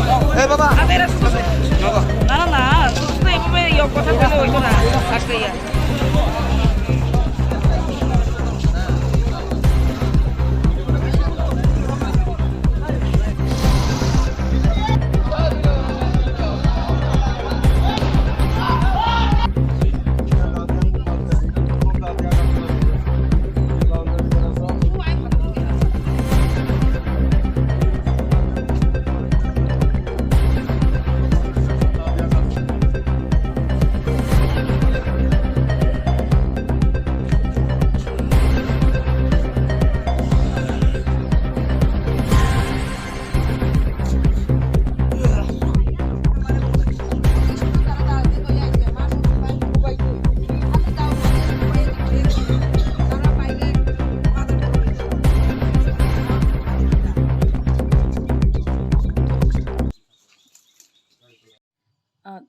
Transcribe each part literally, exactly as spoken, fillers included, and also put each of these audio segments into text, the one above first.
Eh, baba. Ate era susu. Baba. Na, na, na. Susu to ibu me yok kotha bole hoito na. Aste ya. Ah,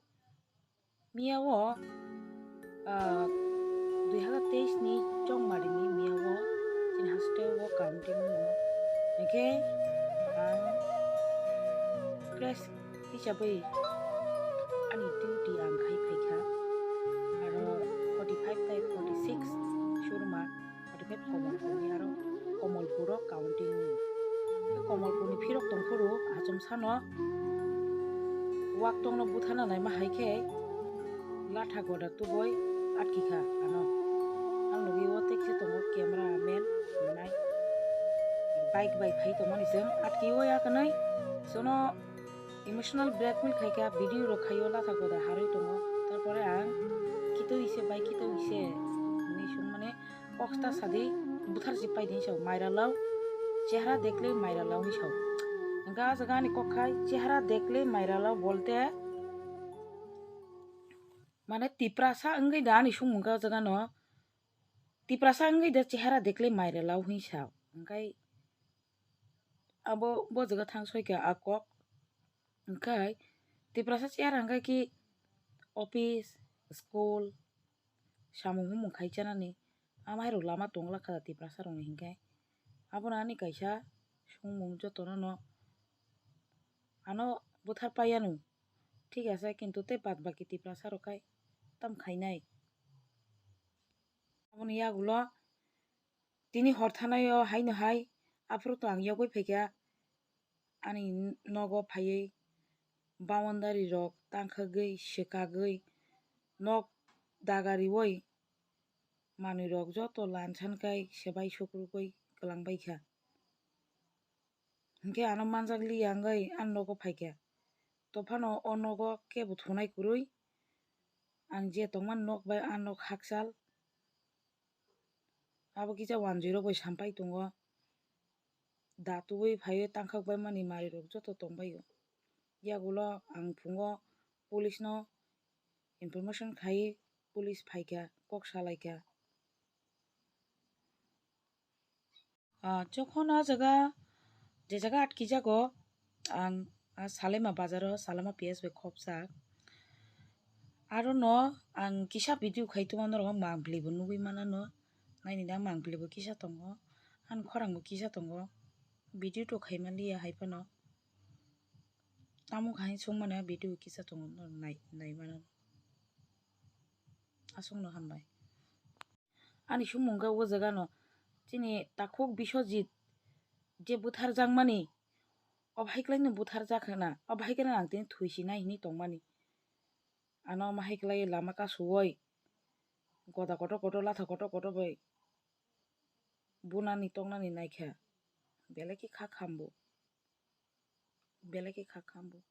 miya wo, ah, dui hazar teis ni chongmari ni miya wo chini hostel wo counting ong ou. Hing khe ang class hisaboi ani duty ang khai phai kha. Aro forty five tai forty six surma. Aro khe Komolpur ni aro Komolpur o counting ni. Khe Komolpur ni phirok tong phuru achomsa no waktong no butharna naima hai khe latha goda tuboi atkhi kha ano. Ang logi wo tei khe tongo camera man nai. Bike bai phai tongmani chwng atkhe o ya khe nai. Sono emotional blackmail khai kha, video rok khai o latha goda harwi tongo. Tarpore ang khitoi se bai khitoi se hinwi sungmani. Kok sta sadi, buthar si pai din sao, maira lao, chehra dekhle maira lao hing sao. Hingkhe ah jaga ani kok khai, chehra dekhle maira lao bolte, mane Tiprasa wngwi da ani sungmung khe ah jaga no, Tiprasa wngwi da chehra dekhle maira lao hing sao. Hingkhe abo bo jaga thang soi kha ah kok. Hingkhe Tiprasa chehra hingkhe ki office, school, samung humung khai chanani, amai rok lama tong la kha da Tiprasa rok ni hingkhe. Abono ani kaisa sungmung joto no no ano buthar pai yanu, thik ase, kintu tei bad baki Tiprasa rok khai tam khainai. Aboni yagulo tini hor thanai o haino hai, aphuru to ang yogwi phaikha. Ani nogo phaiwi boundary rok tangkhagwi, swkagwi, nok dagariwi manwi rok joto lansan kai swbai sukrugwi kwlangbai kha. Hinkhe ano manjak liya wngwi ani nogo phaikha. Tophano o nogo kebo thunai kwrwi, ang je tongmani nok bai a nok hakchal. Abo kisa wanjwi rok bai sampai tongo. Da tubui phaiwi tangkhak bai mani mari rok joto tongbai o. Yagulo ang phungo police no information khai, police phaikha, kok salaikha. Ah, jokhon a jaga, je jaga atkijago, ang a Salema bazar o, Salema P S bai khopsa. Aro no ang kisa video khai tongma norok mangpili bo nugwi manano. Naini da mangpili bo kisa tongo. Ani khorang bo kisa tongo. Video to khaima liya hai phano. Tamo khai sungmani a video kisa tongo, norok nai, nai manano. Aswkno hambai. Ani sungmung khe o jaga no chini takhuk Biswajit je butharjakmani, o bahai klai no butharjak hwna, o bahai khe no ang tini thwisinai hinwi tongmani. Ano mahai klai lama kasuwoi, goda kotor kotor, latha kotor kotor bai bunani tongnani naikha, belai khe kha khambo. Belai khe kha khambo.